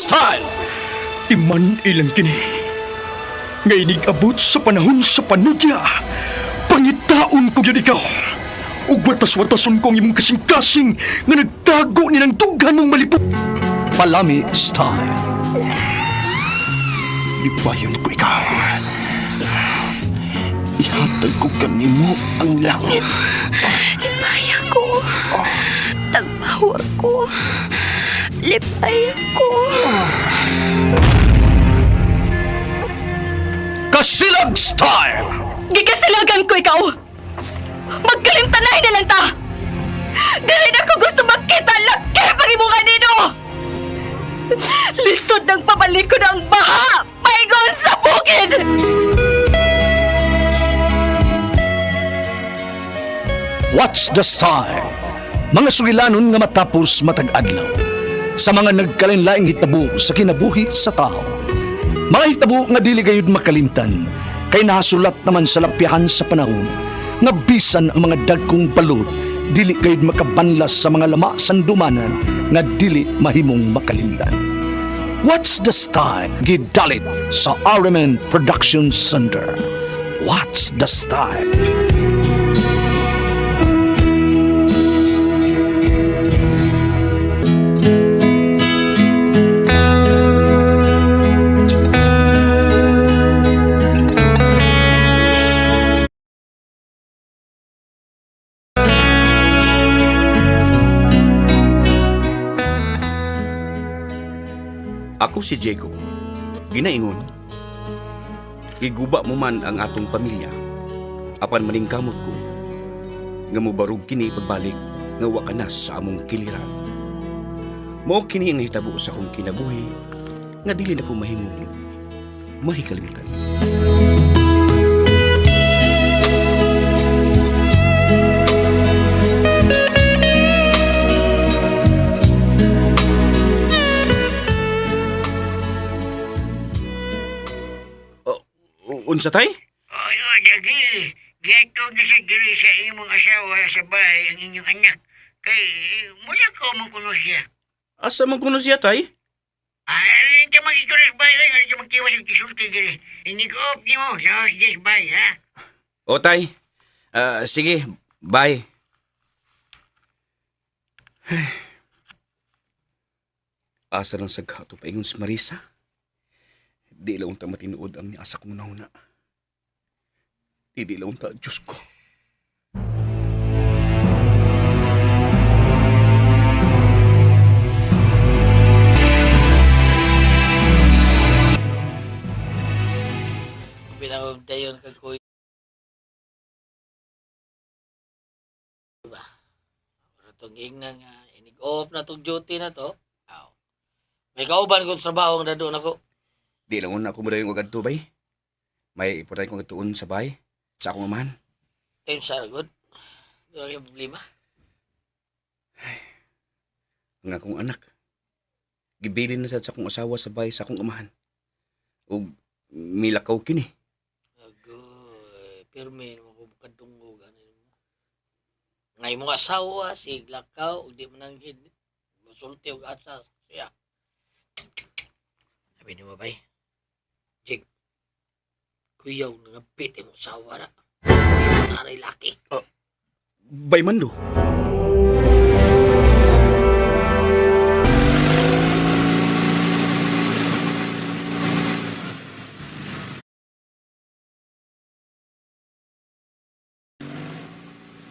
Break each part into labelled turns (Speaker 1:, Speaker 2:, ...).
Speaker 1: Style!
Speaker 2: Timan ilang kini. Nga inig-abot sa panahon sa panudya. Pangitaon ko yun ikaw. Ug watas-watason ko ang imong kasing-kasing nga nagtago ni ng dughan mong malibot.
Speaker 1: Palami Style!
Speaker 2: Libayon ko ikaw. Ihatag ko kanimo ang langit.
Speaker 3: Lipay ako. Tagbawa ko. Lipay ako.
Speaker 1: Kasilag Style!
Speaker 3: Gigasilagan ko ikaw! Magkalimtanay na lang ta! Dili na ko gusto makita laki pag imong anino! Lisod ng pabalik ko ng baha! Paingon sa bukid!
Speaker 1: What's the Style? Mga sugilanon nga matapos matag adlaw. Sa mga nagkalinlaing hitabo sa kinabuhi sa tao. Mga hitabo nga dili gayud makalimtan kay nahasulat naman sa lapyahan sa panahon nga bisan ang mga dagkong balod dili gayud makabanlas sa mga lama sandumanan nga dili mahimong makalimtan. What's the Style? Gidalit sa RMN Production Center. What's the Style?
Speaker 4: Ako si Diego. Ginaingon. Giguba mo man ang atong pamilya. Apan maningkamot ko. Nga mobarug kini pagbalik nga wa ka na sa among kiliran. Mao kini ang nahitabo sa akong kinabuhi nga dili na ko mahimong mahikalimtan. Unsa tay?
Speaker 5: Oy, oy, dagi. Giatog na sa diri sa imong asawa sa bahay ang inyong anak. Kay, mula ko man kuno siya.
Speaker 4: Asa man kuno siya tay?
Speaker 5: Ay, ka magikulas bahay, ay, ka magkiwas ang kisulti diri. Inig-off nimo sa house this bahay, ha?
Speaker 4: O tay. Ah, sige, bye. Asa lang sa gato paingon si Marisa. Di lang unta matinuod ang niasa kong nauna. Di di lang unta, Diyos ko.
Speaker 6: Binawag dayon kag kuy. Diba? Pero itong ingnan nga, inig-off na tong duty na to. Aw. May kauban kong trabaho nga doon ako.
Speaker 4: Di lang una ako madayon og adto bay. May iputay kong atuon sa bay sa akong amahan.
Speaker 6: Time sa good. Wala kayong problema.
Speaker 4: Ang akong anak. Gibilin na sad sa akong asawa sa bay sa akong amahan. Ug milakaw kini.
Speaker 6: Agoy, pirmi naman ko kadungog. Ano mo. Ngay mong asawa, siglakaw, ug di man nanghid. Musulti og asa siya. Sabi ni mo bay, Jig, kuyaw nga bit imong asawa na. Naray laki.
Speaker 4: Bay Mando.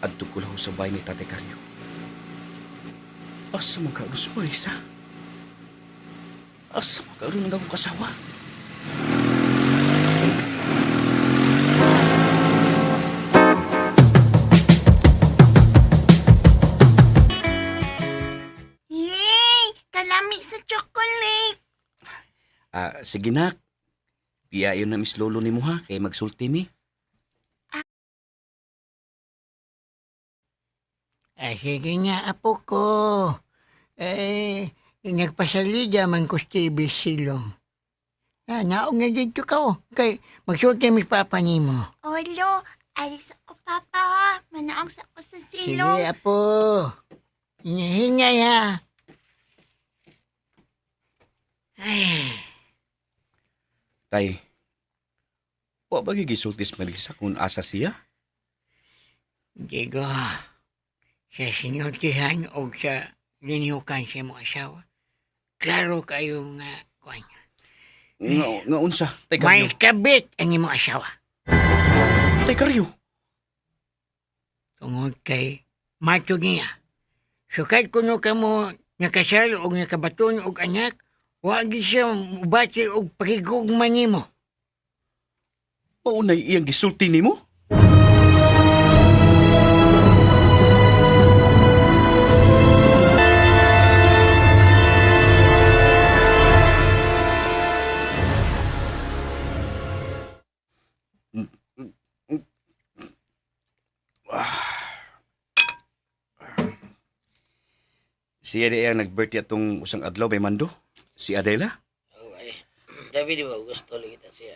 Speaker 4: Adto ko lang sa bahay ni Tate Carlo. Asa man karon si Marisa? Asa man karon ang akong kasawa?
Speaker 7: Yay! Kalami sa chocolate!
Speaker 4: Ah, sige nak. Piyayon na mis lolo ni mo ha, kay magsulti mi.
Speaker 5: Ay, sige nga, apo ko. Eh, nagpasalida man ko Stevie Silong. Ah, naong na dito ka, oh. Kay, magsulti mi papa nimo.
Speaker 7: Olo, alis ako, Papa, ha. Manaong sa ako sa
Speaker 5: Sige,
Speaker 7: silong.
Speaker 5: apo. Hinahingay, ha. Ay,
Speaker 4: Tay, wa ba gisultis Marisa kung asa siya?
Speaker 5: Diego, sa sinultihan o sa linihukan sa imong asawa, klaro kayo nga, kuan.
Speaker 4: Nga, nga unsa? Tay
Speaker 5: May
Speaker 4: Karyo.
Speaker 5: kabit ang imong asawa.
Speaker 4: Tay Karyo.
Speaker 5: Tungod kay mato niya. Sukad kuno kamo nakasal og nakabaton og anak, wa gyud siya mubati og pakigugma nimo.
Speaker 4: Mao nay iyang gisulti nimo? Siya di ang nag-birthday atong usang adlaw bay Mando? Si Adela?
Speaker 6: Oh, ay. David, di ba gusto lang kita siya.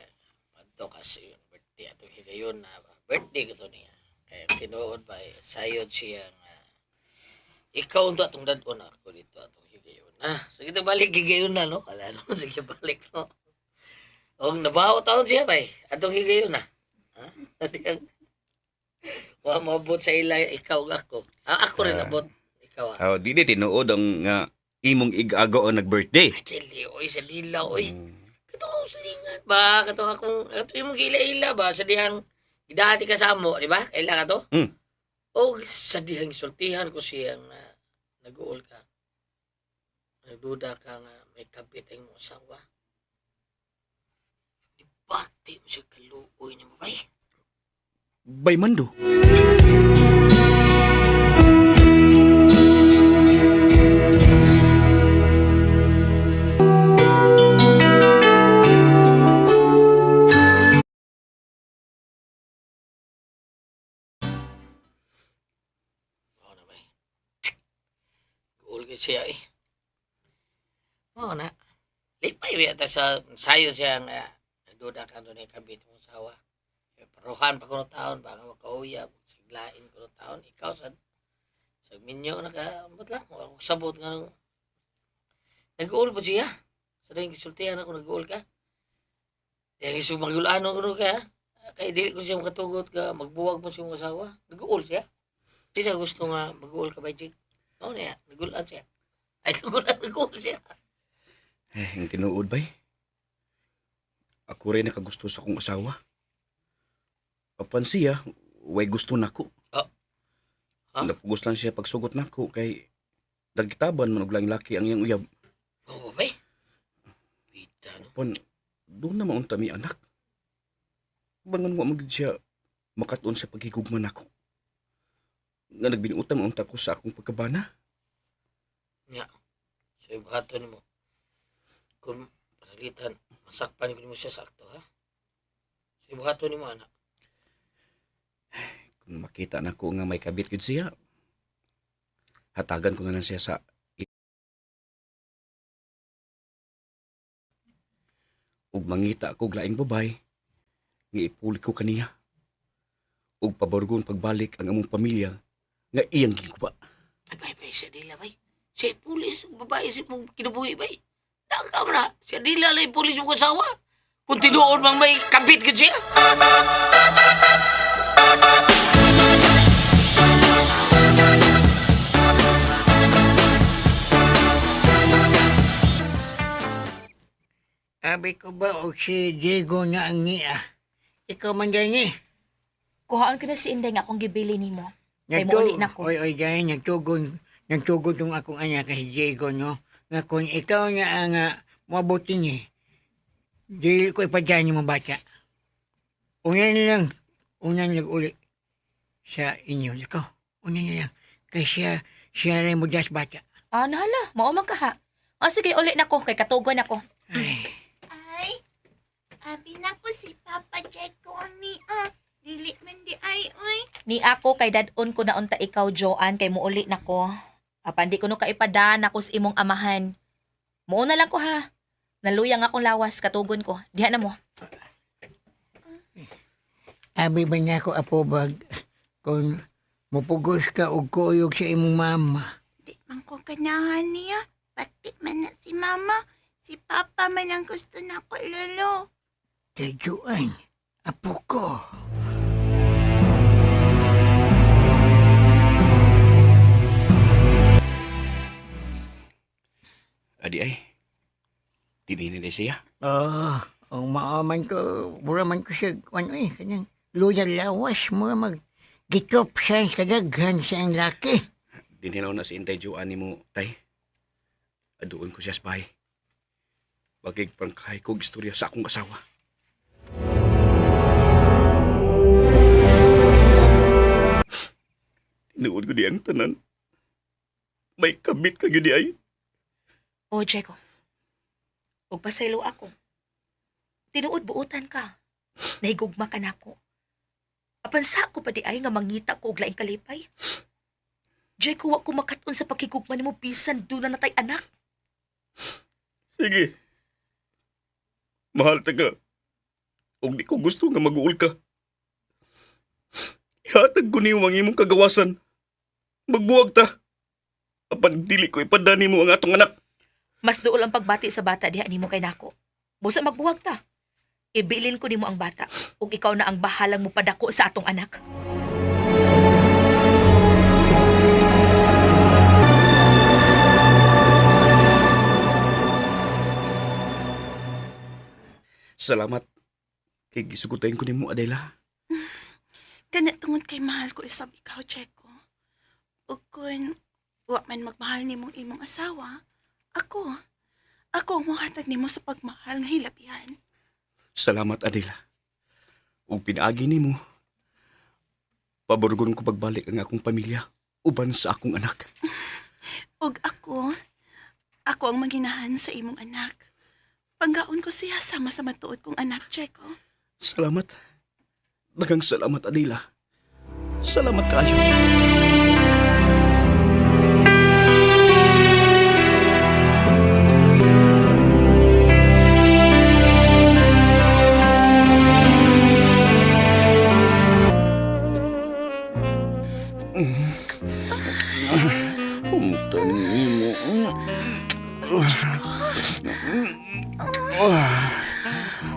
Speaker 6: Padto kasi yung birthday atong higayon na birthday ko to niya. Kaya tinuod ba, eh, sayod siya nga. Ikaw unta atong dadon ako dito atong higayon na. So kita balik higayon na, no? Wala no, sige balik, no? Og nabaho taon siya bay. Atong higayon na. Ha? Wa moabot sa ila ikaw ug ako. Ah, ako rin
Speaker 4: Ah.
Speaker 6: abot. Ikaw ah.
Speaker 4: Oh, di di tinuod ang nga imong igago ang nag-birthday.
Speaker 6: Ay, dili, oy, sa dila, oy. Kato akong silingan ba? Kato akong, kato yung ila-ila ba? Sa dihang, gidahati ka sa amo, di ba? Kaila ka to?
Speaker 4: Mm.
Speaker 6: O sa dihang sultihan ko siyang na nag-uol ka. Nagduda ka nga may kabit ang imong asawa. Di bati mo siya kaluoy ni mo, bay.
Speaker 4: Bay Mando.
Speaker 6: Mao na, bay. Uol kay siya, eh. Mao na. Lipay ba ta sa sayo siya nga nagduda ka doon ay kabit mong sawa. Eh, Paruhan pa kuno taon, baka makauyab, siglain kuno taon. Ikaw sa minyo na ka, ambot lang, wa ko sabot nga nung nag-uol po siya. Sa rin gisultihan ako, nag-uol ka. Yang isu magulano kuno ka. Kay dili ko siya makatugot ka, magbuwag mo siya mong asawa. Nag-uol siya. Di siya gusto nga mag-uol ka ba, Jig? Oo niya, nag-ulan siya. Ay, nag-ulan, nag-uol siya.
Speaker 4: Eh, ang tinuod bay. Ako rin nakagusto sa akong asawa. Apan siya, way gusto nako.
Speaker 6: Ah. Ha?
Speaker 4: Napugos lang siya pagsugot nako kay dagitaban man og laing laki ang iyang uyab.
Speaker 6: Oo ba, bay? Pita, no?
Speaker 4: Apan doon na maunta mi anak. Bangan wa magid siya makatuon sa paghigugma nako. Nga nagbinuotan maunta ko sa akong pagkabana.
Speaker 6: So, ibuhaton mo. Kung pasalitan, masakpan ko nimo siya sakto, ha? So, ibuhaton nimo, anak.
Speaker 4: Kung makita nako nga may kabit gid siya, hatagan ko na lang siya sa ug mangita ko og laing babay nga ipulit ko kaniya ug paborgon pagbalik ang among pamilya nga iyang gikuba.
Speaker 6: Ay, bay, bay, siya dila, bay. Siya pulis, babae si mong kinabuhi, bay. Nagam na. Siya dila lang yung pulis mong asawa. Kung tinuon mang may kabit ka siya.
Speaker 5: Abi ko ba og si Diego na ang niya? Ikaw man dyan eh.
Speaker 3: Kuhaan ko na si Inday nga akong gibili nimo. Kay mouli na ko.
Speaker 5: Oy, oy, dahil nagtugon, nagtugon tong akong anak si Diego, no? Nga kung ikaw nga ang moabuti ni, di ko ipadyan yung bata. Una na lang, una na lang uli sa inyo. Ikaw, una na lang. Kay siya, siya rin mo das bata.
Speaker 3: Ah, nahala, mao man ka ha. Ah, sige, uli na ko kay katugon ako.
Speaker 5: Ay,
Speaker 7: Ay, abi na ko si Papa Jeko ni ah. Dili man di ay oy.
Speaker 3: Ni ako kay dadon ko na unta ikaw Joanne kay muuli na ko. Apan di ko no kaipadan ako sa imong amahan. Muo na lang ko ha. Naluyang akong lawas katugon ko. Diha na mo.
Speaker 5: abi ba niya ako apo bag kung mupugos ka og kuyog sa imong mama.
Speaker 7: Di man ko ganahan niya. Pati man na si Mama. Si Papa man ang gusto nako, Lolo.
Speaker 5: Kay Joanne, apo ko.
Speaker 4: Adi ay. Dinhi na siya.
Speaker 5: Ah, ang maaman ko, mura man ko siya, ano eh, kanyang loyal lawas, mura mag gitop siya sa kadaghan sa ang laki.
Speaker 4: Dinhi na na si Inday Joanne nimo, tay. Aduon ko siya sa bahay. Bagig prangkahay kog istorya sa akong asawa. Tinuod ko di ang tanan. May kabit ka gyud di ay.
Speaker 3: O, Jeko. Ug pasaylo ako. Tinuod buutan ka. Nahigugma ka nako. Apan sa ako pa di ay nga mangita ko og laing kalipay. Jeko, wa ko makat-on sa pakigugma nimo bisan duna na tay anak.
Speaker 4: Sige. Mahal ta ka. Ug di ko gusto nga mag-uul ka. Ihatag ko nimo ang imong kagawasan. Magbuwag ta. Apan dili ko ipadani mo ang atong anak.
Speaker 3: Mas duol ang pagbati sa bata diha nimo kay nako. Busa magbuwag ta. Ibilin ko nimo ang bata ug ikaw na ang bahalang mopadako sa atong anak.
Speaker 4: Salamat. Kay gisugutayin ko nimo, Adela.
Speaker 7: Kana tungod kay mahal ko isab ikaw, Checo. Ug kun wa man magmahal nimong imong asawa, ako, ako ang mohatag nimo sa pagmahal nga hilabihan.
Speaker 4: Salamat, Adela. Ug pinaagi nimo. Paborgon ko pagbalik ang akong pamilya uban sa akong anak.
Speaker 7: Ug ako, ako ang maginahan sa imong anak. Panggaon ko siya sama sa matuod kong anak, Checo.
Speaker 4: Salamat. Daghang salamat, Adela. Salamat kaayo.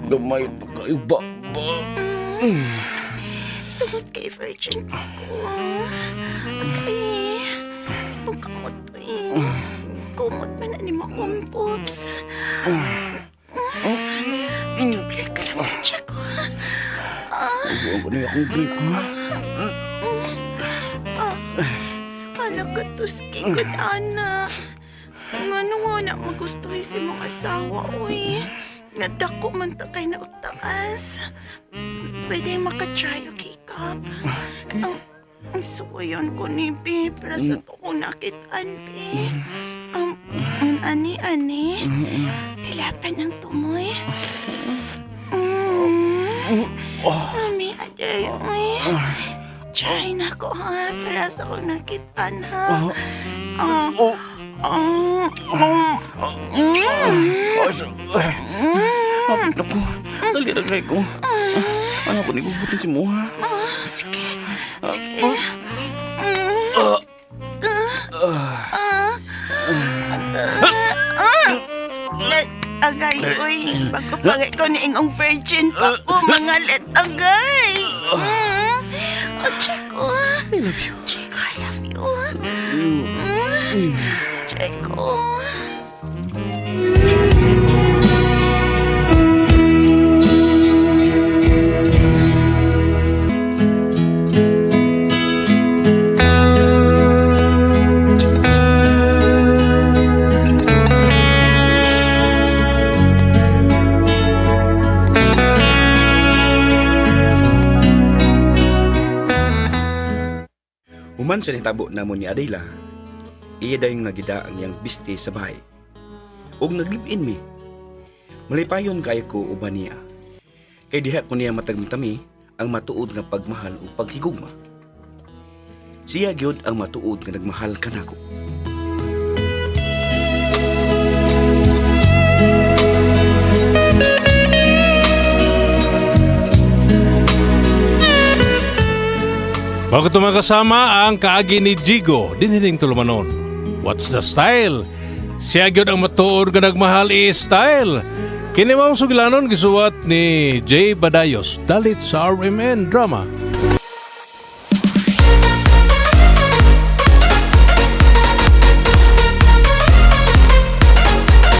Speaker 4: Gamay pa kayo ba?
Speaker 7: Tungod kay virgin ako. Ay, pagkamot to eh. Kumot man na ni mo akong pops. Doble ka lang, Checo.
Speaker 4: Ibuang ko na yung akong brief, ha?
Speaker 7: Hala ka tuski ko, ana. Nga nung nga na magustuhin si mong asawa, uy. Nga dako man ta kay na og taas. Pwede makatry og hikap. Ang suwayon ko ni Bi, para sa tuko nakitaan, Bi. Ang ani-ani, tilapan ang tumoy. Mm. Mami, aday, uy. Try na ko, ha? Para sa akong nakitaan, ha? Ah. Ah. Ah. Mm.
Speaker 4: Hapit na ko. Dali na kay ko. Ano ko ni si mo, ha?
Speaker 7: Ah, sige. Sige. Mm. Ah. Ah. Ah. Agay, uy. Bago pa ko ni ingong virgin pa ko, mga let agay. Mm. Oh, Chico. I love you. Chico, I love you. Mm. Chico.
Speaker 4: Human sa nitabo namo ni Adela, iya dayon nga gida ang iyang biste sa bahay. Og naglib-in mi. Malipayon kaayo ko uban niya. Kay diha ko niya matagmutami ang matuod nga pagmahal o paghigugma. Siya gyud ang matuod nga nagmahal kanako.
Speaker 8: Bago ito mga kasama ang kaagi ni Jigo, dinhiling tulumanon. What's the style? Siya gyud ang matuod nga nagmahal i-style. Kini maong sugilanon gisuwat ni Jay Badayos dalit sa RMN Drama.